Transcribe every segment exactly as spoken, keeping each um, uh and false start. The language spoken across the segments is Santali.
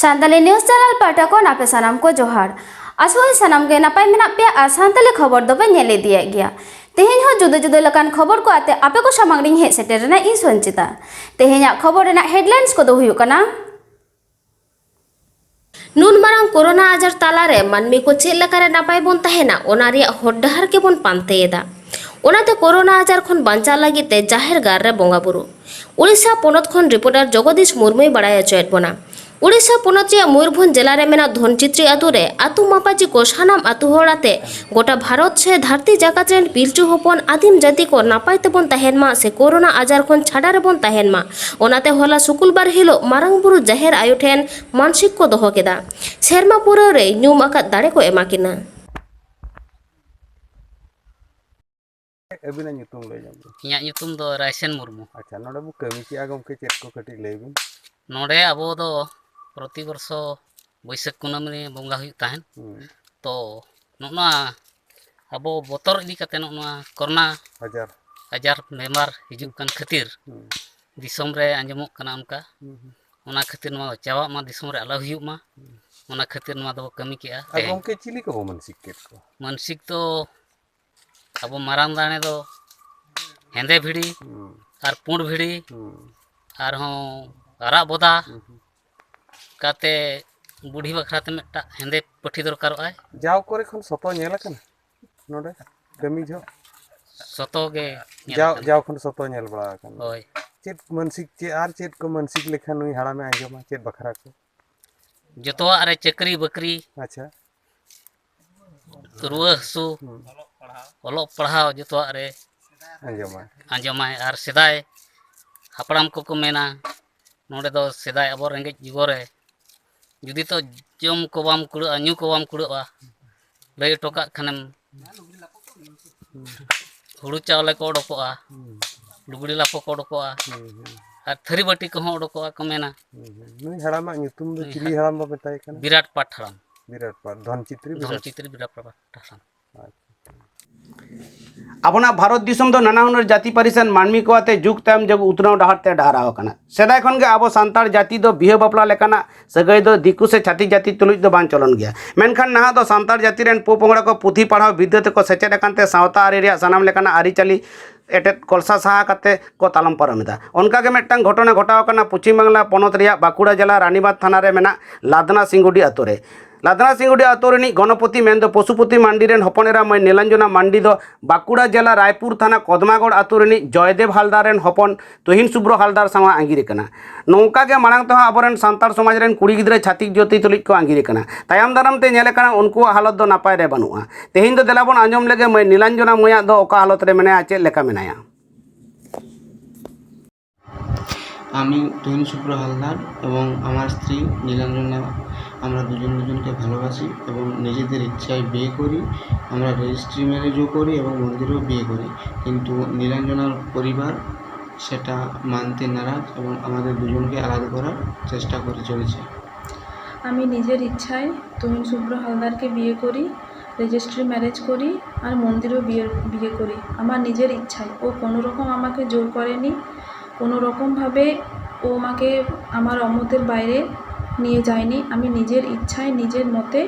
ᱥᱟᱱᱛᱟᱞᱤ ᱱᱤᱭᱩᱡᱽ ᱪᱮᱱᱮᱞ ᱯᱟᱦᱴᱟ ᱠᱷᱚᱱ ᱟᱯᱮ ᱥᱟᱱᱟᱢ ᱠᱚ ᱡᱚᱦᱟᱨ᱾ ᱟᱥᱚᱜ ᱟᱹᱧ ᱥᱟᱱᱟᱢ ᱜᱮ ᱱᱟᱯᱟᱭ ᱢᱮᱱᱟᱜ ᱯᱮᱭᱟ ᱟᱨ ᱥᱟᱱᱛᱟᱞᱤ ᱠᱷᱚᱵᱚᱨ ᱫᱚᱯᱮ ᱧᱮᱞ ᱤᱫᱤᱭᱮᱫ ᱜᱮᱭᱟ᱾ ᱛᱮᱦᱮᱧ ᱦᱚᱸ ᱡᱩᱫᱟᱹ ᱡᱩᱫᱟᱹ ᱞᱮᱠᱟᱱ ᱠᱷᱚᱵᱚᱨ ᱠᱚ ᱟᱛᱮ ᱟᱯᱮ ᱠᱚ ᱥᱟᱢᱟᱝ ᱨᱤᱧ ᱦᱮᱡ ᱥᱮᱴᱮᱨ ᱮᱱᱟ ᱤᱧ ᱥᱚᱧᱪᱤᱛᱟ᱾ ᱛᱮᱦᱮᱧᱟᱜ ᱠᱷᱚᱵᱚᱨ ᱨᱮᱱᱟᱜ ᱦᱮᱰᱞᱟᱭᱤᱱᱥ ᱠᱚᱫᱚ ᱦᱩᱭᱩᱜ ᱠᱟᱱᱟ, ᱱᱩᱱ ᱢᱟᱨᱟᱝ ᱠᱳᱨᱳᱱᱟ ᱟᱡᱟᱨ ᱛᱟᱞᱟᱨᱮ ᱢᱟᱹᱱᱢᱤ ᱠᱚ ᱪᱮᱫ ᱞᱮᱠᱟᱨᱮ ᱱᱟᱯᱟᱭ ᱵᱚᱱ ᱛᱟᱦᱮᱱᱟ, ᱚᱱᱟ ᱨᱮᱭᱟᱜ ᱦᱚᱨ ᱰᱟᱦᱟᱨ ᱜᱮᱵᱚᱱ ᱯᱟᱱᱛᱮᱭᱮᱫᱟ᱾ ᱚᱱᱟᱛᱮ ᱠᱳᱨᱳᱱᱟ ᱟᱡᱟᱨ ᱠᱷᱚᱱ ᱵᱟᱧᱪᱟᱣ ᱞᱟᱹᱜᱤᱫ ᱛᱮ ᱡᱟᱦᱮᱨ ᱜᱟᱲ ᱨᱮ ᱵᱚᱸᱜᱟ ᱵᱩᱨᱩ᱾ ᱩᱲᱤᱥᱥᱟ ᱯᱚᱱᱚᱛ ᱠᱷᱚᱱ ᱨᱤᱯᱳᱨᱴᱟᱨ ᱡᱚᱜᱚᱫᱤᱥ ᱢᱩᱨᱢᱩᱭ ᱵᱟᱲᱟᱭ ᱦᱚᱪᱚᱭᱮᱫ ᱵᱚᱱᱟ᱾ ᱩᱲᱤᱥᱥᱟ ᱯᱚᱱᱚᱛ ᱨᱮᱭᱟᱜ ᱢᱚᱭᱩᱨᱵᱷᱚᱸᱡᱽ ᱡᱮᱞᱟ ᱨᱮ ᱢᱮᱱᱟᱜ ᱫᱷᱚᱱᱪᱤᱛᱨᱤ ᱟᱛᱳ ᱨᱮ ᱟᱛᱳ ᱢᱟᱯᱟᱡᱤ ᱠᱚ ᱥᱟᱱᱟᱢ ᱟᱛᱳ ᱦᱚᱲ ᱟᱛᱮ ᱜᱚᱴᱟ ᱵᱷᱟᱨᱚᱛ ᱥᱮ ᱫᱷᱟᱹᱨᱛᱤ ᱡᱟᱠᱟᱛ ᱨᱮᱱ ᱯᱤᱞᱪᱩ ᱦᱚᱯᱚᱱ ᱟᱹᱫᱤᱢ ᱡᱟᱹᱛᱤ ᱠᱚ ᱱᱟᱯᱟᱭ ᱛᱮᱵᱚᱱ ᱛᱟᱦᱮᱱ ᱢᱟ ᱥᱮ ᱠᱳᱨᱳᱱᱟ ᱟᱡᱟᱨ ᱠᱷᱚᱱ ᱪᱷᱟᱰᱟ ᱨᱮᱵᱚᱱ ᱛᱟᱦᱮᱱ ᱢᱟ᱾ ᱚᱱᱟᱛᱮ ᱦᱚᱞᱟ ᱥᱩᱠᱩᱞᱵᱟᱨ ᱦᱤᱞᱳᱜ ᱢᱟᱨᱟᱝ ᱵᱩᱨᱩ ᱡᱟᱦᱮᱨ ᱟᱭᱳ ᱴᱷᱮᱱ ᱢᱟᱱᱥᱤᱠ ᱠᱚ ᱫᱚᱦᱚ ᱠᱮᱫᱟ᱾ ᱥᱮᱨᱢᱟ ᱯᱩᱨᱟᱹᱣ ᱨᱮ ᱧᱩᱢ ᱟᱠᱟᱫ ᱫᱟᱲᱮ ᱠᱚ ᱮᱢᱟ ᱠᱤᱱᱟ᱾ ᱟᱹᱵᱤᱱᱟᱜ ᱧᱩᱛᱩᱢ ᱞᱟᱹᱭ ᱧᱚᱜ ᱵᱤᱱ᱾ ᱤᱧᱟᱹᱜ ᱧᱩᱛᱩᱢ ᱫᱚ ᱨᱟᱭᱥᱮᱱ ᱢᱩᱨᱢᱩ᱾ ᱟᱪᱪᱷᱟ, ᱱᱚᱰᱮ ᱵᱚ ᱠᱟᱹᱢᱤ ᱠᱮᱜᱼᱟ ᱜᱚᱢᱠᱮ, ᱪᱮᱫ ᱠᱚ ᱠᱟᱹᱴᱤᱡ ᱞᱟᱹᱭ ᱵᱤᱱ᱾ ᱱᱚᱰᱮ ᱟᱵᱚ ᱫᱚ ᱯᱨᱚᱛᱤ ᱵᱚᱨᱥᱚ ᱵᱟᱹᱭᱥᱟᱹᱠᱷ ᱠᱩᱱᱟᱹᱢᱤ ᱨᱮ ᱵᱚᱸᱜᱟ ᱦᱩᱭᱩᱜ ᱛᱟᱦᱮᱸᱫ᱾ ᱦᱩᱸ᱾ ᱛᱚ ᱱᱚᱜᱼᱚ ᱱᱚᱣᱟ ᱟᱵᱚ ᱵᱚᱛᱚᱨ ᱤᱫᱤ ᱠᱟᱛᱮ ᱱᱚᱜᱼᱚ ᱱᱚᱣᱟ ᱠᱳᱨᱳᱱᱟ ᱟᱡᱟᱨ᱾ ᱟᱡᱟᱨ ᱵᱮᱢᱟᱨ ᱦᱤᱡᱩᱜ ᱠᱟᱱ ᱠᱷᱟᱹᱛᱤᱨ ᱦᱩᱸ᱾ ᱫᱤᱥᱚᱢ ᱨᱮ ᱟᱸᱡᱚᱢᱚᱜ ᱠᱟᱱᱟ ᱚᱱᱠᱟ᱾ ᱦᱩᱸ, ᱦᱩᱸ᱾ ᱚᱱᱟ ᱠᱷᱟᱹᱛᱤᱨ ᱱᱚᱣᱟ ᱪᱟᱵᱟᱜ ᱢᱟ, ᱫᱤᱥᱚᱢ ᱨᱮ ᱟᱞᱚ ᱦᱩᱭᱩᱜ ᱢᱟ, ᱦᱩᱸ᱾ ᱚᱱᱟ ᱠᱷᱟᱹᱛᱤᱨ ᱱᱚᱣᱟ ᱫᱚᱵᱚ ᱠᱟᱹᱢᱤ ᱠᱮᱜᱼᱟ ᱟᱨ ᱛᱮᱦᱮᱧ᱾ ᱜᱚᱢᱠᱮ, ᱪᱤᱞᱤ ᱠᱚᱵᱚ ᱢᱟᱱᱥᱤᱠ ᱠᱮᱫ ᱠᱚᱣᱟ? ᱢᱟᱱᱥᱤᱠ ᱫᱚ ᱟᱵᱚ ᱢᱟᱨᱟᱝ ᱫᱟᱲᱮ ᱫᱚ ᱦᱮᱸᱫᱮ ᱵᱷᱤᱲᱤ ᱦᱩᱸ᱾ ᱟᱨ ᱯᱩᱸᱰ ᱵᱷᱤᱲᱤ ᱦᱩᱸ᱾ ᱟᱨᱦᱚᱸ ᱟᱨᱟᱜ ᱵᱚᱫᱟ ᱦᱩᱸ, ᱦᱩᱸ᱾ ᱠᱟᱛᱮ ᱵᱩᱰᱷᱤ ᱵᱟᱠᱷᱨᱟ ᱛᱮ ᱢᱤᱫᱴᱟᱝ ᱦᱮᱸᱫᱮ ᱯᱟᱹᱴᱷᱤ ᱫᱚᱨᱠᱟᱨᱚᱜᱼᱟᱭ᱾ ᱡᱟᱣ ᱠᱚᱨᱮ ᱠᱷᱚᱱ ᱥᱚᱛᱚ ᱧᱮᱞ ᱟᱠᱟᱱᱟ ᱱᱚᱰᱮ ᱠᱟᱹᱢᱤ ᱡᱚᱦᱚᱜ? ᱥᱚᱛᱚ ᱜᱮ ᱧᱮᱞ ᱡᱟᱣ, ᱟᱠᱟᱱᱟ᱾ ᱡᱟᱣ ᱠᱷᱚᱱ ᱥᱚᱛᱚ ᱧᱮᱞ ᱵᱟᱲᱟ ᱟᱠᱟᱱᱟ᱾ ᱦᱳᱭ᱾ ᱪᱮᱫ ᱢᱟᱱᱥᱤᱠ, ᱪᱮᱫ ᱟᱨ ᱪᱮᱫ ᱠᱚ ᱢᱟᱱᱥᱤᱠ ᱞᱮᱠᱷᱟᱱ ᱱᱩᱭ ᱦᱟᱲᱟᱢᱮ ᱟᱸᱡᱚᱢᱟ, ᱪᱮᱫ ᱵᱟᱠᱷᱨᱟ ᱠᱚ? ᱡᱚᱛᱚᱣᱟᱜ ᱨᱮ ᱪᱟᱹᱠᱨᱤ ᱵᱟᱹᱠᱨᱤ, ᱟᱪᱪᱷᱟ᱾ ᱨᱩᱣᱟᱹ ᱦᱟᱹᱥᱩ, ᱦᱩᱸ᱾ ᱚᱞᱚᱜ ᱯᱟᱲᱦᱟᱣ ᱡᱚᱛᱚᱣᱟᱜ ᱨᱮ ᱟᱸᱡᱚᱢᱟᱭ᱾ ᱟᱸᱡᱚᱢᱟᱭ᱾ ᱟᱨ ᱥᱮᱫᱟᱭ ᱦᱟᱯᱲᱟᱢ ᱠᱚᱠᱚ ᱢᱮᱱᱟ, ᱱᱚᱰᱮ ᱫᱚ ᱥᱮᱫᱟᱭ ᱟᱵᱚ ᱨᱮᱸᱜᱮᱡ ᱡᱩᱜᱚ ᱨᱮ ᱡᱩᱫᱤ ᱛᱚ ᱡᱚᱢ ᱠᱚ ᱵᱟᱢ ᱠᱩᱲᱟᱹᱜᱼᱟ, ᱧᱩ ᱠᱚ ᱵᱟᱢ ᱠᱩᱲᱟᱹᱜᱼᱟ, ᱞᱟᱹᱭ ᱦᱚᱴᱚ ᱠᱟᱜ ᱠᱷᱟᱱᱮᱢ ᱦᱩᱸ᱾ ᱦᱩᱲᱩ ᱪᱟᱣᱞᱮ ᱠᱚ ᱚᱰᱚᱠᱚᱜᱼᱟ, ᱦᱩᱸ᱾ ᱞᱩᱜᱽᱲᱤ ᱞᱟᱯᱚ ᱠᱚ ᱚᱰᱚᱠᱚᱜᱼᱟ, ᱦᱩᱸ, ᱦᱩᱸ᱾ ᱟᱨ ᱛᱷᱟᱹᱨᱤ ᱵᱟᱹᱴᱤ ᱠᱚᱦᱚᱸ ᱚᱰᱚᱠᱚᱜᱼᱟ ᱠᱚ ᱢᱮᱱᱟ᱾ ᱦᱩᱸ, ᱦᱩᱸ᱾ ᱱᱩᱭ ᱦᱟᱲᱟᱢᱟᱜ ᱧᱩᱛᱩᱢ ᱫᱚ ᱱᱩᱭ ᱪᱤᱞᱤ ᱦᱟ-, ᱦᱟᱲᱟᱢ ᱵᱚ ᱢᱮᱛᱟᱭ ᱠᱟᱱᱟ? ᱵᱤᱨᱟᱴ ᱯᱟᱴ ᱦᱟᱲᱟᱢ᱾ ᱵᱤᱨᱟᱴ ᱯᱟᱴ, ᱫᱷᱚᱱᱪᱤᱛᱨᱤ ᱵᱤᱨᱟᱴ᱾ ᱫᱷᱚᱱᱪᱤᱛᱨᱤ ᱵᱤᱨᱟᱴ ᱯᱟᱴ ᱦᱟᱲᱟᱢ᱾ ᱟᱪᱪᱷᱟ᱾ ᱟᱵᱚᱱᱟᱜ ᱵᱷᱟᱨᱚᱛ ᱫᱤᱥᱚᱢ ᱫᱚ ᱱᱟᱱᱟ ᱦᱩᱱᱟᱹᱨ ᱡᱟᱹᱛᱤ ᱯᱟᱹᱨᱤᱥ ᱟᱱ ᱢᱟᱹᱱᱢᱤ ᱠᱚ ᱟᱛᱮ ᱡᱩᱜᱽ ᱛᱟᱭᱚᱢ ᱡᱩᱜᱽ ᱩᱛᱱᱟᱹᱣ ᱰᱟᱦᱟᱨ ᱛᱮ ᱰᱟᱦᱨᱟᱣ ᱟᱠᱟᱱᱟ᱾ ᱥᱮᱫᱟᱭ ᱠᱷᱚᱱ ᱜᱮ ᱟᱵᱚ ᱥᱟᱱᱛᱟᱲ ᱡᱟᱹᱛᱤ ᱫᱚ ᱵᱤᱦᱟᱹ ᱵᱟᱯᱞᱟ ᱞᱮᱠᱟᱱᱟᱜ ᱥᱟᱹᱜᱟᱹᱭ ᱫᱚ ᱫᱤᱠᱩ ᱥᱮ ᱪᱷᱟᱹᱛᱤᱠ ᱡᱟᱹᱛᱤ ᱛᱩᱞᱩᱡ ᱫᱚ ᱵᱟᱝ ᱪᱚᱞᱚᱱ ᱜᱮᱭᱟ᱾ ᱢᱮᱱᱠᱷᱟᱱ ᱱᱟᱦᱟᱜ ᱫᱚ ᱥᱟᱱᱛᱟᱲ ᱡᱟᱹᱛᱤ ᱨᱮᱱ ᱯᱚᱼᱯᱚᱝᱲᱟ ᱠᱚ ᱯᱩᱛᱷᱤ ᱯᱟᱲᱦᱟᱣ ᱵᱤᱫᱽᱫᱟᱹ ᱛᱮᱠᱚ ᱥᱮᱪᱮᱫ ᱟᱠᱟᱱ ᱛᱮ ᱥᱟᱶᱛᱟ ᱟᱹᱨᱤ ᱨᱮᱭᱟᱜ ᱥᱟᱱᱟᱢ ᱞᱮᱠᱟᱱᱟᱜ ᱟᱹᱨᱤᱪᱟᱹᱞᱤ ᱮᱴᱮᱫ ᱠᱚᱞᱥᱟ ᱥᱟᱦᱟ ᱠᱟᱛᱮ ᱠᱚ ᱛᱟᱞᱚᱢ ᱯᱟᱨᱚᱢ ᱮᱫᱟ᱾ ᱚᱱᱠᱟ ᱜᱮ ᱢᱤᱫᱴᱟᱝ ᱜᱷᱚᱴᱚᱱᱟ ᱜᱷᱚᱴᱟᱣ ᱟᱠᱟᱱᱟ ᱯᱚᱪᱷᱤᱢ ᱵᱟᱝᱞᱟ ᱯᱚᱱᱚᱛ ᱨᱮᱭᱟᱜ ᱵᱟᱸᱠᱩᱲᱟ ᱡᱮᱞᱟ ᱨᱟᱱᱤᱵᱟᱸᱫᱷ ᱛᱷᱟᱱᱟ ᱨᱮ ᱢᱮᱱᱟᱜ ᱞᱟᱫᱽᱱᱟ ᱥᱤᱝᱜᱩᱰᱤ ᱟᱛᱳ ᱨᱮ᱾ ᱞᱟᱫᱽᱱᱟ ᱥᱤᱝᱜᱩᱰᱤ ᱟᱛᱳ ᱨᱤᱱᱤᱡ ᱜᱚᱱᱚᱯᱚᱛᱤ ᱢᱮᱱᱫᱚ ᱯᱚᱥᱩᱯᱚᱛᱤ ᱢᱟᱱᱰᱤ ᱨᱮᱱ ᱦᱚᱯᱚᱱ ᱮᱨᱟ ᱢᱟᱹᱭ ᱱᱤᱞᱟᱧᱡᱚᱱᱟ ᱢᱟᱱᱰᱤ ᱫᱚ ᱵᱟᱸᱠᱩᱲᱟ ᱡᱮᱞᱟ ᱨᱟᱭᱯᱩᱨ ᱛᱷᱟᱱᱟ ᱠᱚᱫᱢᱟᱜᱚᱲ ᱟᱛᱳ ᱨᱤᱱᱤᱡ ᱡᱚᱭᱫᱮᱵ ᱦᱟᱞᱫᱟᱨ ᱨᱮᱱ ᱦᱚᱯᱚᱱ ᱛᱩᱦᱤᱱ ᱥᱩᱵᱽᱨᱚ ᱦᱟᱞᱫᱟᱨ ᱥᱟᱶ ᱟᱸᱜᱤᱨ ᱟᱠᱟᱱᱟ᱾ ᱱᱚᱝᱠᱟ ᱜᱮ ᱢᱟᱲᱟᱝ ᱛᱮᱦᱚᱸ ᱟᱵᱚᱨᱮᱱ ᱥᱟᱱᱛᱟᱲ ᱥᱚᱢᱟᱡᱽ ᱨᱮᱱ ᱠᱩᱲᱤ ᱜᱤᱫᱽᱨᱟᱹ ᱪᱷᱟᱹᱛᱤᱠ ᱡᱟᱹᱛᱤ ᱛᱩᱞᱩᱡ ᱠᱚ ᱟᱸᱜᱤᱨ ᱟᱠᱟᱱᱟ᱾ ᱛᱟᱭᱚᱢ ᱫᱟᱨᱟᱢ ᱛᱮ ᱧᱮᱞ ᱟᱠᱟᱱᱟ ᱩᱱᱠᱩᱣᱟᱜ ᱦᱟᱞᱚᱛ ᱫᱚ ᱱᱟᱯᱟᱭ ᱨᱮ ᱵᱟᱹᱱᱩᱜᱼᱟ᱾ ᱛᱮᱦᱮᱧ ᱫᱚ ᱫᱮᱞᱟ ᱵᱚᱱ ᱟᱸᱡᱚᱢ ᱞᱮᱜᱮ ᱢᱟᱹᱭ ᱱᱤᱞᱟᱧᱡᱚᱱᱟ ᱢᱟᱹᱭᱟᱜ ᱫᱚ ᱚᱠᱟ ᱦᱟᱞᱚᱛ ᱨᱮ ᱢᱮᱱᱟᱭᱟ, ᱪᱮᱫ ᱞᱮᱠᱟ ᱢᱮᱱᱟᱭᱟ᱾ আমি তহিন শুভ্র হালদার এবং আমার স্ত্রী নীলাঞ্জনা, আমরা দুজন দুজনকে ভালোবাসি এবং নিজেদের ইচ্ছায় বিয়ে করি। আমরা রেজিস্ট্রি ম্যারেজও করি এবং মন্দিরেও বিয়ে করি, কিন্তু নীলাঞ্জনার পরিবার সেটা মানতে নারাজ এবং আমাদের দুজনকে আলাদা করার চেষ্টা করে চলেছে। আমি নিজের ইচ্ছায় তহিন শুভ্র হালদারকে বিয়ে করি, রেজিস্ট্রি ম্যারেজ করি, আর মন্দিরেও বিয়ে বিয়ে করি আমার নিজের ইচ্ছায়। ও কোনো রকম আমাকে জোর করেনি, কোনো রকমভাবে ও আমাকে আমার অমতের বাইরে নিয়ে যায়নি। আমি নিজের ইচ্ছায় নিজের মতে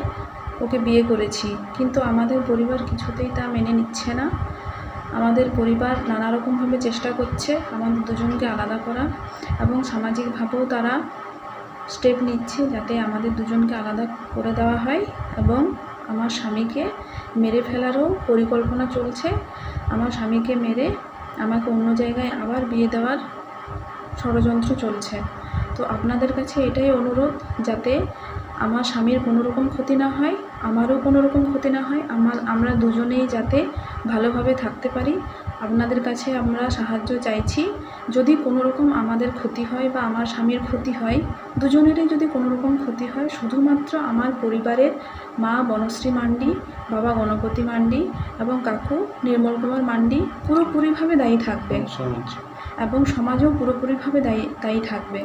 ওকে বিয়ে করেছি, কিন্তু আমাদের পরিবার কিছুতেই তা মেনে নিচ্ছে না। আমাদের পরিবার নানা রকমভাবে চেষ্টা করছে আমাদের দুজনকে আলাদা করা, এবং সামাজিকভাবেও তারা স্টেপ নিচ্ছে যাতে আমাদের দুজনকে আলাদা করে দেওয়া হয়। এবং আমার স্বামীকে মেরে ফেলারও পরিকল্পনা চলছে। আমার স্বামীকে মেরে আমাকে অন্য জায়গায় আবার বিয়ে দেওয়ার ষড়যন্ত্র চলছে। তো আপনাদের কাছে এটাই অনুরোধ, যাতে আমার স্বামীর কোনো রকম ক্ষতি না হয়, আমারও কোনো রকম ক্ষতি না হয়, আমার আমরা দুজনেই যাতে ভালোভাবে থাকতে পারি। আপনাদের কাছে আমরা সাহায্য চাইছি। যদি কোনো রকম আমাদের ক্ষতি হয় বা আমার স্বামীর ক্ষতি হয়, দুজনেরই যদি কোনো রকম ক্ষতি হয়, শুধুমাত্র আমার পরিবারের মা বনশ্রী মান্ডি, বাবা গণপতি মান্ডি এবং কাকু নির্মল কুমার মান্ডি পুরোপুরিভাবে দায়ী থাকবে। সমাজ এবং সমাজও পুরোপুরিভাবে দায়ী দায়ী থাকবে।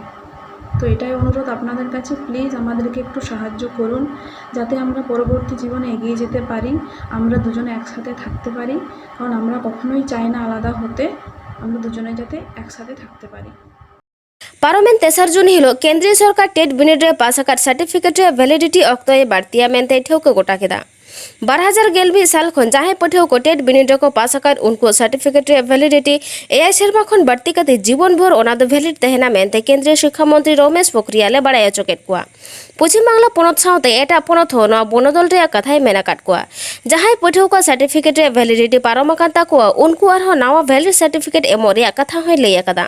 তো এটাই অনুরোধ আপনাদের কাছে, প্লিজ আমাদেরকে একটু সাহায্য করুন, যাতে আমরা পরবর্তী জীবনে এগিয়ে যেতে পারি, আমরা দুজনে একসাথে থাকতে পারি, কারণ আমরা কখনোই চাই না আলাদা হতে, আমরা দুজনে যাতে একসাথে থাকতে পারি। ᱯᱟᱨᱚᱢᱮᱱ ᱛᱮᱥᱟᱨ ᱡᱩᱱ ᱦᱤᱞᱳᱜ ᱠᱮᱱᱫᱨᱤᱭᱚ ᱥᱚᱨᱠᱟᱨ ᱴᱮᱴ ᱵᱤᱱᱤᱰ ᱨᱮ ᱯᱟᱥ ᱟᱠᱟᱫ ᱥᱟᱨᱴᱤᱯᱷᱤᱠᱮᱴ ᱨᱮᱭᱟᱜ ᱵᱷᱮᱞᱤᱰᱤᱴᱤ ᱚᱠᱛᱚᱭ ᱵᱟᱹᱲᱛᱤᱭᱟ ᱢᱮᱱᱛᱮ ᱴᱷᱟᱹᱣᱠᱟᱹ ᱜᱚᱴᱟ ᱠᱮᱫᱟ᱾ ᱵᱟᱨ ᱦᱟᱡᱟᱨ ᱜᱮᱞ ᱢᱤᱫ ᱥᱟᱞ ᱠᱷᱚᱱ ᱡᱟᱦᱟᱸᱭ ᱯᱟᱹᱴᱷᱩᱣᱟᱹ ᱠᱚ ᱴᱮᱴ ᱵᱤᱱᱤᱰ ᱨᱮᱠᱚ ᱯᱟᱥ ᱟᱠᱟᱫ, ᱩᱱᱠᱩᱣᱟᱜ ᱥᱟᱨᱴᱤᱯᱷᱤᱠᱮᱴ ᱨᱮᱭᱟᱜ ᱵᱷᱮᱞᱤᱰᱤᱴᱤ ᱮᱭᱟᱭ ᱥᱮᱨᱢᱟ ᱠᱷᱚᱱ ᱵᱟᱹᱲᱛᱤ ᱠᱟᱛᱮ ᱡᱤᱵᱚᱱ ᱵᱷᱳᱨ ᱚᱱᱟ ᱫᱚ ᱵᱷᱮᱞᱤᱰ ᱛᱟᱦᱮᱱᱟ ᱢᱮᱱᱛᱮ ᱠᱮᱱᱫᱨᱤᱭᱚ ᱥᱤᱠᱠᱷᱟ ᱢᱚᱱᱛᱨᱤ ᱨᱚᱢᱮᱥ ᱯᱳᱠᱷᱨᱤᱭᱟᱞ ᱮ ᱵᱟᱲᱟᱭ ᱦᱚᱪᱚ ᱠᱮᱫ ᱠᱚᱣᱟ᱾ ᱯᱚᱪᱷᱤᱢ ᱵᱟᱝᱞᱟ ᱯᱚᱱᱚᱛ ᱥᱟᱶᱛᱮ ᱮᱴᱟᱜ ᱯᱚᱱᱚᱛ ᱦᱚᱸ ᱱᱚᱣᱟ ᱵᱚᱱᱚᱫᱚᱞ ᱨᱮᱭᱟᱜ ᱠᱟᱛᱷᱟᱭ ᱢᱮᱱ ᱟᱠᱟᱫ ᱠᱚᱣᱟ᱾ ᱡᱟᱦᱟᱸᱭ ᱯᱟᱹᱴᱷᱩᱣᱟᱹ ᱠᱚᱣᱟᱜ ᱥᱟᱨᱴᱤᱯᱷᱤᱠᱮᱴ ᱨᱮᱭᱟᱜ ᱵᱷᱮᱞᱤᱰᱤᱴᱤ ᱯᱟᱨᱚᱢ ᱟᱠᱟᱱ ᱛᱟᱠᱚᱣᱟ, ᱩᱱᱠᱩ ᱟᱨᱦᱚᱸ ᱱᱟᱣᱟ ᱵᱷᱮᱞᱤᱰ ᱥᱟᱨᱴᱤᱯᱷᱤᱠᱮᱴ ᱮᱢᱚᱜ ᱨᱮᱭᱟᱜ ᱠᱟᱛᱷᱟ ᱦᱚᱸᱭ ᱞᱟᱹᱭ ᱟᱠᱟᱫᱟ᱾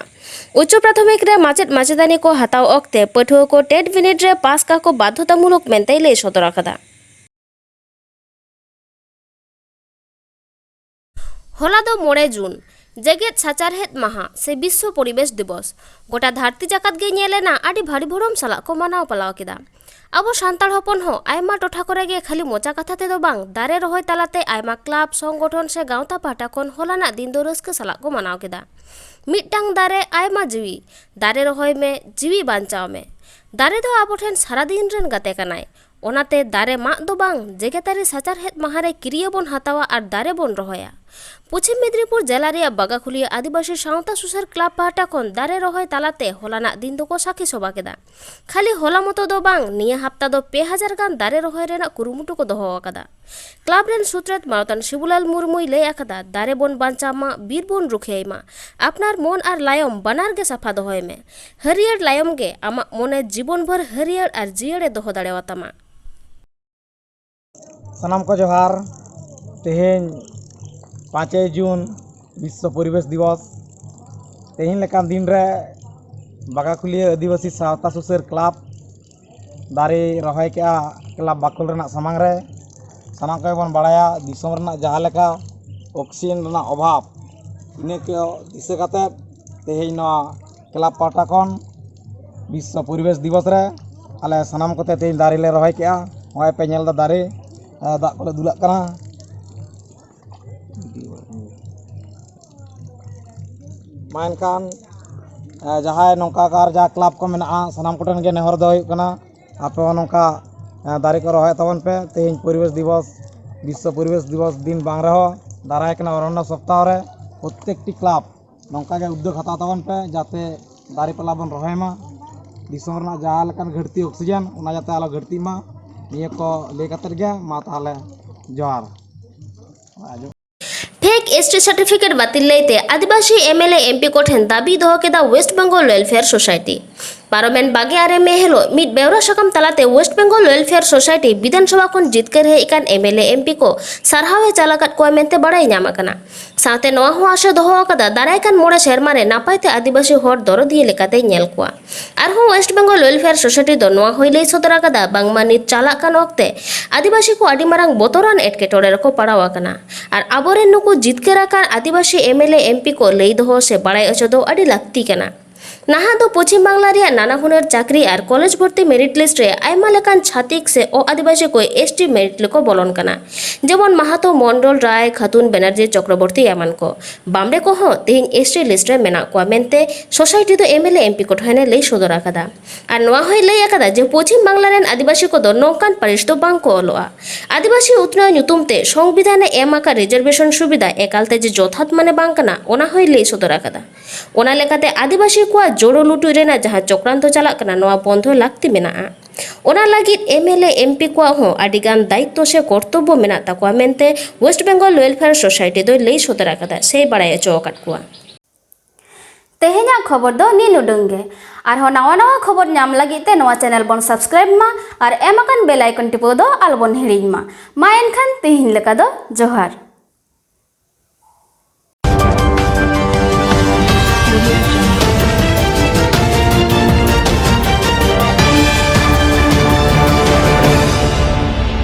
ᱩᱪᱪᱚ ᱯᱨᱟᱛᱷᱚᱢᱤᱠ ᱨᱮ ᱢᱟᱪᱮᱫ ᱢᱟᱪᱮᱛᱟᱹᱱᱤ ᱠᱚ ᱦᱟᱛᱟᱣ ᱚᱠᱛᱮ ᱯᱟᱹᱴᱷᱩᱣᱟᱹ ᱠᱚ ᱴᱮᱴ ᱵᱤᱱᱤᱰ ᱨᱮ ᱯᱟᱥ ᱠᱟᱠᱚ ᱵᱟᱫᱷᱚᱛᱟᱢᱩᱞᱚᱠ ᱢᱮᱱᱛᱮᱭ ᱞᱟᱹᱭ ᱥᱚᱫᱚᱨ ᱟᱠᱟᱫᱟ᱾ ᱦᱚᱞᱟ ᱫᱚ ᱢᱚᱬᱮ ᱡᱩᱱ, ᱡᱮᱜᱮᱛ ᱥᱟᱪᱟᱨᱦᱮᱫ ᱢᱟᱦᱟ ᱥᱮ ᱵᱤᱥᱥᱚ ᱯᱚᱨᱤᱵᱮᱥ ᱫᱤᱵᱚᱥ᱾ ᱜᱚᱴᱟ ᱫᱷᱟᱹᱨᱛᱤ ᱡᱟᱠᱟᱛ ᱜᱮ ᱧᱮᱞ ᱮᱱᱟ ᱟᱹᱰᱤ ᱵᱷᱟᱹᱲᱤ ᱵᱷᱩᱲᱩᱢ ᱥᱟᱞᱟᱜ ᱠᱚ ᱢᱟᱱᱟᱣ ᱯᱟᱞᱟᱣ ᱠᱮᱫᱟ᱾ ᱟᱵᱚ ᱥᱟᱱᱛᱟᱲ ᱦᱚᱯᱚᱱ ᱦᱚᱸ ᱟᱭᱢᱟ ᱴᱚᱴᱷᱟ ᱠᱚᱨᱮ ᱜᱮ ᱠᱷᱟᱹᱞᱤ ᱢᱚᱪᱟ ᱠᱟᱛᱷᱟ ᱛᱮᱫᱚ ᱵᱟᱝ, ᱫᱟᱨᱮ ᱨᱚᱦᱚᱭ ᱛᱟᱞᱟᱛᱮ ᱟᱭᱢᱟ ᱠᱞᱟᱵᱽ, ᱥᱚᱝᱜᱚᱴᱷᱚᱱ ᱥᱮ ᱜᱟᱶᱛᱟ ᱯᱟᱦᱴᱟ ᱠᱷᱚᱱ ᱦᱚᱞᱟᱱᱟᱜ ᱫᱤᱱ ᱫᱚ ᱨᱟᱹᱥᱠᱟᱹ ᱥᱟᱞᱟᱜ ᱠᱚ ᱢᱟᱱᱟᱣ ᱠᱮᱫᱟ᱾ ᱢᱤᱫᱴᱟᱝ ᱫᱟᱨᱮ ᱟᱭᱢᱟ ᱡᱤᱣᱤ, ᱫᱟᱨᱮ ᱨᱚᱦᱚᱭ ᱢᱮ, ᱡᱤᱣᱤ ᱵᱟᱧᱪᱟᱣ ᱢᱮ᱾ ᱫᱟᱨᱮ ᱫᱚ ᱟᱵᱚ ᱴᱷᱮᱱ ᱥᱟᱨᱟᱫᱤᱱ ᱨᱮᱱ ᱜᱟᱛᱮ ᱠᱟᱱᱟᱭ᱾ ᱚᱱᱟᱛᱮ ᱫᱟᱨᱮ ᱢᱟᱜ ᱫᱚ ᱵᱟᱝ, ᱡᱮᱜᱮᱛᱟᱹᱨᱤ ᱥᱟᱪᱟᱨᱦᱮᱫ ᱢᱟᱦᱟ ᱨᱮ ᱠᱤᱨᱭᱟᱹ ᱵᱚᱱ ᱦᱟᱛᱟᱣᱟ ᱟᱨ ᱫᱟᱨᱮ ᱵᱚᱱ ᱨᱚᱦᱚᱭᱟ᱾ ᱯᱚᱪᱷᱤᱢ ᱢᱮᱫᱽᱱᱤᱯᱩᱨ ᱡᱮᱞᱟ ᱨᱮᱭᱟᱜ ᱵᱟᱜᱟᱠᱷᱩᱞᱤᱭᱟᱹ ᱟᱹᱫᱤᱵᱟᱹᱥᱤ ᱥᱟᱶᱛᱟ ᱥᱩᱥᱟᱹᱨ ᱠᱞᱟᱵᱽ ᱯᱟᱦᱴᱟ ᱠᱷᱚᱱ ᱫᱟᱨᱮ ᱨᱚᱦᱚᱭ ᱛᱟᱞᱟᱛᱮ ᱦᱚᱞᱟᱱᱟᱜ ᱫᱤᱱ ᱫᱚᱠᱚ ᱥᱟᱹᱠᱷᱤ ᱥᱚᱵᱷᱟ ᱠᱮᱫᱟ᱾ ᱠᱷᱟᱹᱞᱤ ᱦᱚᱞᱟ ᱢᱚᱛᱚ ᱫᱚ ᱵᱟᱝ, ᱱᱤᱭᱟᱹ ᱦᱟᱯᱛᱟ ᱫᱚ ᱯᱮ ᱦᱟᱡᱟᱨ ᱜᱟᱱ ᱫᱟᱨᱮ ᱨᱚᱦᱚᱭ ᱨᱮᱱᱟᱜ ᱠᱩᱨᱩᱢᱩᱴᱩ ᱠᱚ ᱫᱚᱦᱚ ᱟᱠᱟᱫᱟ᱾ ᱠᱞᱟᱵᱽ ᱨᱮᱱ ᱥᱩᱛᱨᱮᱛ ᱢᱟᱱᱚᱛᱟᱱ ᱥᱤᱵᱩᱞᱟᱞ ᱢᱩᱨᱢᱩᱭ ᱞᱟᱹᱭ ᱟᱠᱟᱫᱟ, ᱫᱟᱨᱮ ᱵᱚᱱ ᱵᱟᱧᱪᱟᱣ ᱢᱟ, ᱵᱤᱨ ᱵᱚᱱ ᱨᱩᱠᱷᱤᱭᱟᱹᱭ ᱢᱟ, ᱟᱯᱱᱟᱨ ᱢᱚᱱ ᱟᱨ ᱞᱟᱭᱚᱢ ᱵᱟᱱᱟᱨ ᱜᱮ ᱥᱟᱯᱷᱟ ᱫᱚᱦᱚᱭ ᱢᱮ᱾ ᱦᱟᱹᱨᱭᱟᱹᱲ ᱞᱟᱭᱚᱢ ᱜᱮ ᱟᱢᱟᱜ ᱢᱚᱱᱮ ᱡᱤᱵᱚᱱ ᱵᱷᱳᱨ ᱦᱟᱹᱨᱭᱟᱹᱲ ᱟᱨ ᱡᱤᱭᱟᱹᱲ ᱮ ᱫᱚᱦᱚ ᱫᱟᱲᱮᱭᱟᱛᱟᱢᱟ᱾ ᱥᱟᱱᱟᱢ ᱠᱚ ᱡᱚᱦᱟᱨ᱾ ᱛᱮᱦᱮᱧ ᱯᱟᱸᱪᱮᱭ ᱡᱩᱱ, ᱵᱤᱥᱥᱚ ᱯᱚᱨᱤᱵᱮᱥ ᱫᱤᱵᱚᱥ᱾ ᱛᱮᱦᱮᱧ ᱞᱮᱠᱟᱱ ᱫᱤᱱ ᱨᱮ ᱵᱟᱜᱟᱠᱷᱩᱞᱤᱭᱟᱹ ᱟᱹᱫᱤᱵᱟᱹᱥᱤ ᱥᱟᱶᱛᱟ ᱥᱩᱥᱟᱹᱨ ᱠᱞᱟᱵᱽ ᱫᱟᱨᱮ ᱨᱚᱦᱚᱭ ᱠᱮᱜᱼᱟ ᱠᱞᱟᱵᱽ ᱵᱟᱠᱷᱳᱞ ᱨᱮᱱᱟᱜ ᱥᱟᱢᱟᱝ ᱨᱮ᱾ ᱥᱟᱱᱟᱢ ᱠᱚᱜᱮ ᱵᱚᱱ ᱵᱟᱲᱟᱭᱟ, ᱫᱤᱥᱚᱢ ᱨᱮᱱᱟᱜ ᱡᱟᱦᱟᱸ ᱞᱮᱠᱟ ᱚᱠᱥᱤᱡᱮᱱ ᱨᱮᱱᱟᱜ ᱚᱵᱷᱟᱵᱽ, ᱤᱱᱟᱹ ᱠᱚ ᱫᱤᱥᱟᱹ ᱠᱟᱛᱮᱫ ᱛᱮᱦᱮᱧ ᱱᱚᱣᱟ ᱠᱞᱟᱵᱽ ᱯᱟᱦᱴᱟ ᱠᱷᱚᱱ ᱵᱤᱥᱥᱚ ᱯᱚᱨᱤᱵᱮᱥ ᱫᱤᱵᱚᱥ ᱨᱮ ᱟᱞᱮ ᱥᱟᱱᱟᱢ ᱠᱚᱛᱮ ᱛᱮᱦᱮᱧ ᱫᱟᱨᱮ ᱞᱮ ᱨᱚᱦᱚᱭ ᱠᱮᱜᱼᱟ᱾ ᱱᱚᱜᱼᱚᱭ ᱯᱮ ᱧᱮᱞ ᱮᱫᱟ ᱫᱟᱨᱮ, ᱫᱟᱜ ᱠᱚᱞᱮ ᱫᱩᱞᱟᱜ ᱠᱟᱱᱟ᱾ ᱢᱟ ᱮᱱᱠᱷᱟᱱ ᱡᱟᱦᱟᱸᱭ ᱱᱚᱝᱠᱟ ᱟᱨ ᱡᱟᱦᱟᱸ ᱠᱞᱟᱵᱽ ᱠᱚ ᱢᱮᱱᱟᱜᱼᱟ, ᱥᱟᱱᱟᱢ ᱠᱚᱴᱷᱮᱱ ᱜᱮ ᱱᱮᱦᱚᱨ ᱫᱚ ᱦᱩᱭᱩᱜ ᱠᱟᱱᱟ, ᱟᱯᱮ ᱦᱚᱸ ᱱᱚᱝᱠᱟ ᱫᱟᱨᱮ ᱠᱚ ᱨᱚᱦᱚᱭ ᱛᱟᱵᱚᱱ ᱯᱮ᱾ ᱛᱮᱦᱮᱧ ᱯᱚᱨᱤᱵᱮᱥ ᱫᱤᱵᱚᱥ, ᱵᱤᱥᱥᱚ ᱯᱚᱨᱤᱵᱮᱥ ᱫᱤᱵᱚᱥ ᱫᱤᱱ ᱵᱟᱝ ᱨᱮᱦᱚᱸ, ᱫᱟᱨᱟᱭ ᱠᱟᱱᱟ ᱚᱨᱚᱱᱱᱚ ᱥᱚᱯᱛᱟᱦᱚ ᱨᱮ ᱯᱨᱚᱛᱛᱮᱠᱴᱤ ᱠᱞᱟᱵᱽ ᱱᱚᱝᱠᱟ ᱜᱮ ᱩᱫᱽᱫᱳᱜᱽ ᱦᱟᱛᱟᱣ ᱛᱟᱵᱚᱱ ᱯᱮ, ᱡᱟᱛᱮ ᱫᱟᱨᱮ ᱯᱟᱞᱟ ᱵᱚᱱ ᱨᱚᱦᱚᱭ ᱢᱟ᱾ ᱫᱤᱥᱚᱢ ᱨᱮᱱᱟᱜ ᱡᱟᱦᱟᱸ ᱞᱮᱠᱟᱱ ᱜᱷᱟᱹᱴᱛᱤ ᱚᱠᱥᱤᱡᱮᱱ, ᱚᱱᱟ ᱡᱟᱛᱮ ᱟᱞᱚ ᱜᱷᱟᱹᱴᱛᱤᱜ ᱢᱟ᱾ ᱱᱤᱭᱟᱹ ᱠᱚ ᱞᱟᱹᱭ ᱠᱟᱛᱮᱫ ᱜᱮ ᱢᱟ ᱛᱟᱦᱚᱞᱮ ᱡᱚᱦᱟᱨ᱾ ᱯᱷᱮᱠ ᱮᱥᱴᱤ ᱥᱟᱨᱴᱤᱯᱷᱤᱠᱮᱴ ᱵᱟᱹᱛᱤᱞ ᱞᱟᱹᱭᱛᱮ ᱟᱹᱫᱤᱵᱟᱹᱥᱤ ᱮᱢᱮᱞᱮ ᱮᱢᱯᱤ ᱠᱚᱴᱷᱮᱱ ᱫᱟᱹᱵᱤ ᱫᱚᱦᱚ ᱠᱮᱫᱟ ᱳᱭᱮᱥᱴ ᱵᱮᱝᱜᱚᱞ ᱣᱮᱞᱯᱷᱮᱭᱟᱨ ᱥᱳᱥᱟᱭᱴᱤ᱾ ᱯᱟᱨᱚᱢᱮᱱ ᱵᱟᱜᱮ ᱟᱨᱮ ᱢᱮ ᱦᱤᱞᱳᱜ ᱢᱤᱫ ᱵᱮᱣᱨᱟ ᱥᱟᱠᱟᱢ ᱛᱟᱞᱟᱛᱮ ᱳᱭᱮᱥᱴ ᱵᱮᱝᱜᱚᱞ ᱣᱮᱞᱯᱷᱮᱭᱟᱨ ᱥᱳᱥᱟᱭᱴᱤ ᱵᱤᱫᱷᱟᱱᱥᱚᱵᱷᱟ ᱠᱷᱚᱱ ᱡᱤᱛᱠᱟᱹᱨ ᱦᱮᱡ ᱟᱠᱟᱱ ᱮᱢᱮᱞᱮ ᱮᱢᱯᱤ ᱠᱚ ᱥᱟᱨᱦᱟᱣ ᱮ ᱪᱟᱞ ᱟᱠᱟᱫ ᱠᱚᱣᱟ ᱢᱮᱱᱛᱮ ᱵᱟᱲᱟᱭ ᱧᱟᱢ ᱟᱠᱟᱱᱟ᱾ ᱥᱟᱶᱛᱮ ᱱᱚᱣᱟ ᱦᱚᱸ ᱟᱥᱟ ᱫᱚᱦᱚ ᱟᱠᱟᱫᱟ, ᱫᱟᱨᱟᱭ ᱠᱟᱱ ᱢᱚᱬᱮ ᱥᱮᱨᱢᱟ ᱨᱮ ᱱᱟᱯᱟᱭ ᱛᱮ ᱟᱹᱫᱤᱵᱟᱹᱥᱤ ᱦᱚᱲ ᱫᱚᱨᱚᱫᱤᱭᱟᱹ ᱞᱮᱠᱟᱛᱮᱭ ᱧᱮᱞ ᱠᱚᱣᱟ᱾ ᱟᱨᱦᱚᱸ ᱳᱭᱮᱥᱴ ᱵᱮᱝᱜᱚᱞ ᱣᱮᱞᱯᱷᱮᱭᱟᱨ ᱥᱳᱥᱟᱭᱴᱤ ᱫᱚ ᱱᱚᱣᱟ ᱦᱚᱸᱭ ᱞᱟᱹᱭ ᱥᱚᱫᱚᱨ ᱟᱠᱟᱫᱟ, ᱵᱟᱝᱢᱟ ᱱᱤᱛ ᱪᱟᱞᱟᱜ ᱠᱟᱱ ᱚᱠᱛᱮ ᱟᱹᱫᱤᱵᱟᱹᱥᱤ ᱠᱚ ᱟᱹᱰᱤ ᱢᱟᱨᱟᱝ ᱵᱚᱛᱚᱨᱟᱱ ᱮᱴᱠᱮᱴᱚᱬᱮ ᱨᱮᱠᱚ ᱯᱟᱲᱟᱣ ᱟᱠᱟᱱᱟ᱾ ᱟᱨ ᱟᱵᱚᱨᱮᱱ ᱱᱩᱠᱩ ᱡᱤᱛᱠᱟᱹᱨ ᱟᱠᱟᱱ ᱟᱹᱫᱤᱵᱟᱹᱥᱤ ᱮᱢᱮᱞᱮ ᱮᱢᱯᱤ ᱠᱚ ᱞᱟᱹᱭ ᱫᱚᱦᱚ ᱥᱮ ᱵᱟᱲᱟᱭ ᱚᱪᱚ ᱫᱚ ᱟᱹᱰᱤ ᱞᱟᱹᱠᱛᱤ ᱠᱟᱱᱟ᱾ ᱱᱟᱦᱟᱜ ᱫᱚ ᱯᱚᱪᱷᱤᱢ ᱵᱟᱝᱞᱟ ᱨᱮᱭᱟᱜ ᱱᱟᱱᱟ ᱦᱩᱱᱟᱹᱨ ᱪᱟᱹᱠᱨᱤ ᱟᱨ ᱠᱚᱞᱮᱡᱽ ᱵᱷᱚᱨᱛᱤ ᱢᱮᱨᱤᱴ ᱞᱤᱥᱴ ᱨᱮ ᱟᱭᱢᱟ ᱞᱮᱠᱟᱱ ᱪᱷᱟᱹᱛᱤᱠ ᱥᱮ ᱚ ᱟᱹᱫᱤᱵᱟᱹᱥᱤ ᱠᱚ ᱮᱥᱴᱤ ᱢᱮᱨᱤᱴ ᱨᱮᱠᱚ ᱵᱚᱞᱚᱱ ᱠᱟᱱᱟ᱾ ᱡᱮᱢᱚᱱ ᱢᱟᱦᱟᱛᱚ, ᱢᱚᱱᱰᱚᱞ, ᱨᱟᱭ, ᱠᱷᱟᱛᱩᱱ, ᱵᱮᱱᱟᱨᱡᱤ, ᱪᱚᱠᱨᱚᱵᱚᱨᱛᱤ ᱮᱢᱟᱱ ᱠᱚ᱾ ᱵᱟᱢᱲᱮ ᱠᱚᱦᱚᱸ ᱛᱮᱦᱮᱧ ᱮᱥᱴᱤ ᱞᱤᱥᱴ ᱨᱮ ᱢᱮᱱᱟᱜ ᱠᱚᱣᱟ ᱢᱮᱱᱛᱮ ᱥᱳᱥᱟᱭᱴᱤ ᱫᱚ ᱮᱢᱮᱞᱮ ᱮᱢᱯᱤ ᱠᱚ ᱴᱷᱮᱱᱮ ᱞᱟᱹᱭ ᱥᱚᱫᱚᱨ ᱟᱠᱟᱫᱟ᱾ ᱟᱨ ᱱᱚᱣᱟ ᱦᱚᱸᱭ ᱞᱟᱹᱭ ᱟᱠᱟᱫᱟ ᱡᱮ ᱯᱚᱪᱷᱤᱢ ᱵᱟᱝᱞᱟ ᱨᱮᱱ ᱟᱹᱫᱤᱵᱟᱹᱥᱤ ᱠᱚᱫᱚ ᱱᱚᱝᱠᱟᱱ ᱯᱟᱹᱨᱤᱥ ᱫᱚ ᱵᱟᱝ ᱠᱚ ᱚᱞᱚᱜᱼᱟ᱾ ᱟᱹᱫᱤᱵᱟᱹᱥᱤ ᱩᱛᱱᱟᱹᱣ ᱧᱩᱛᱩᱢ ᱛᱮ ᱥᱚᱝᱵᱤᱫᱷᱟᱱ ᱮ ᱮᱢ ᱟᱠᱟᱫ ᱨᱤᱡᱟᱨᱵᱷᱮᱥᱚᱱ ᱥᱩᱵᱤᱫᱷᱟ ᱮᱠᱟᱞ ᱛᱮ ᱡᱮ ᱡᱚᱛᱷᱟᱛ ᱢᱟᱱᱮ ᱵᱟᱝ ᱠᱟᱱᱟ, ᱚᱱᱟ ᱦᱚᱸᱭ ᱞᱟᱹᱭ ᱥᱚᱫᱚᱨ ᱟᱠᱟᱫᱟ᱾ ᱚᱱᱟ ᱞᱮᱠᱟᱛᱮ ᱟᱹᱫᱤᱵᱟᱹᱥᱤ ᱠᱚᱣᱟᱜ ᱡᱳᱲᱳ ᱞᱩᱴᱩᱡ ᱨᱮᱱᱟᱜ ᱡᱟᱦᱟᱸ ᱪᱚᱠᱨᱟᱱᱛᱚ ᱪᱟᱞᱟᱜ ᱠᱟᱱᱟ, ᱱᱚᱣᱟ ᱵᱚᱱᱫᱷᱚ ᱞᱟᱹᱠᱛᱤ ᱢᱮᱱᱟᱜᱼᱟ᱾ ᱚᱱᱟ ᱞᱟᱹᱜᱤᱫ ᱮᱢᱮᱞᱮ ᱮᱢᱯᱤ ᱠᱚᱣᱟᱜ ᱦᱚᱸ ᱟᱹᱰᱤ ᱜᱟᱱ ᱫᱟᱭᱤᱛᱛᱚ ᱥᱮ ᱠᱚᱨᱛᱚᱵᱵᱚ ᱢᱮᱱᱟᱜ ᱛᱟᱠᱚᱣᱟ ᱢᱮᱱᱛᱮ ᱳᱭᱮᱥᱴ ᱵᱮᱝᱜᱚᱞ ᱣᱮᱞᱯᱷᱮᱭᱟᱨ ᱥᱳᱥᱟᱭᱴᱤ ᱫᱚᱭ ᱞᱟᱹᱭ ᱥᱚᱫᱚᱨ ᱟᱠᱟᱫᱟ ᱥᱮᱭ ᱵᱟᱲᱟᱭ ᱚᱪᱚ ᱟᱠᱟᱫ ᱠᱚᱣᱟ᱾ ᱛᱮᱦᱮᱧᱟᱜ ᱠᱷᱚᱵᱚᱨ ᱫᱚ ᱱᱤᱱ ᱩᱰᱟᱹᱝ ᱜᱮ᱾ ᱟᱨᱦᱚᱸ ᱱᱟᱣᱟ ᱱᱟᱣᱟ ᱠᱷᱚᱵᱚᱨ ᱧᱟᱢ ᱞᱟᱹᱜᱤᱫ ᱛᱮ ᱱᱚᱣᱟ ᱪᱮᱱᱮᱞ ᱵᱚᱱ ᱥᱟᱵᱥᱠᱨᱟᱭᱤᱵ ᱢᱟ ᱟᱨ ᱮᱢ ᱟᱠᱟᱱ ᱵᱮᱞ ᱟᱭᱠᱚᱱ ᱴᱤᱯᱟᱹᱣ ᱫᱚ ᱟᱞᱚᱵᱚᱱ ᱦᱤᱲᱤᱧ ᱢᱟ᱾ ᱢᱟ ᱮᱱᱠᱷᱟᱱ ᱛᱮᱦᱮᱧ ᱞᱮᱠᱟ ᱫᱚ ᱡᱚᱦᱟᱨ᱾